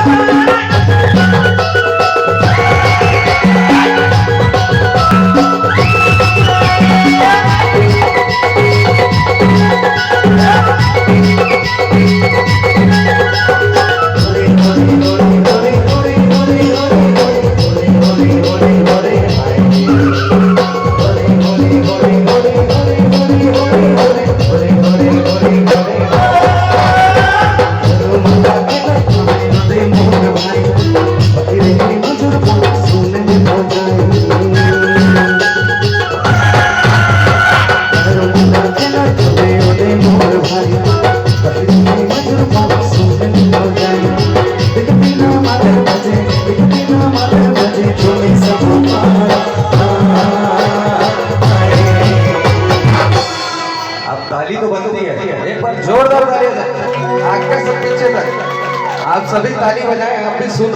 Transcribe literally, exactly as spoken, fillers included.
अब ताली तो बनती है, एक बार जोरदार ताली हो जाए, आगे से पीछे तक आप सभी ताली बजाएं, आप भी सुन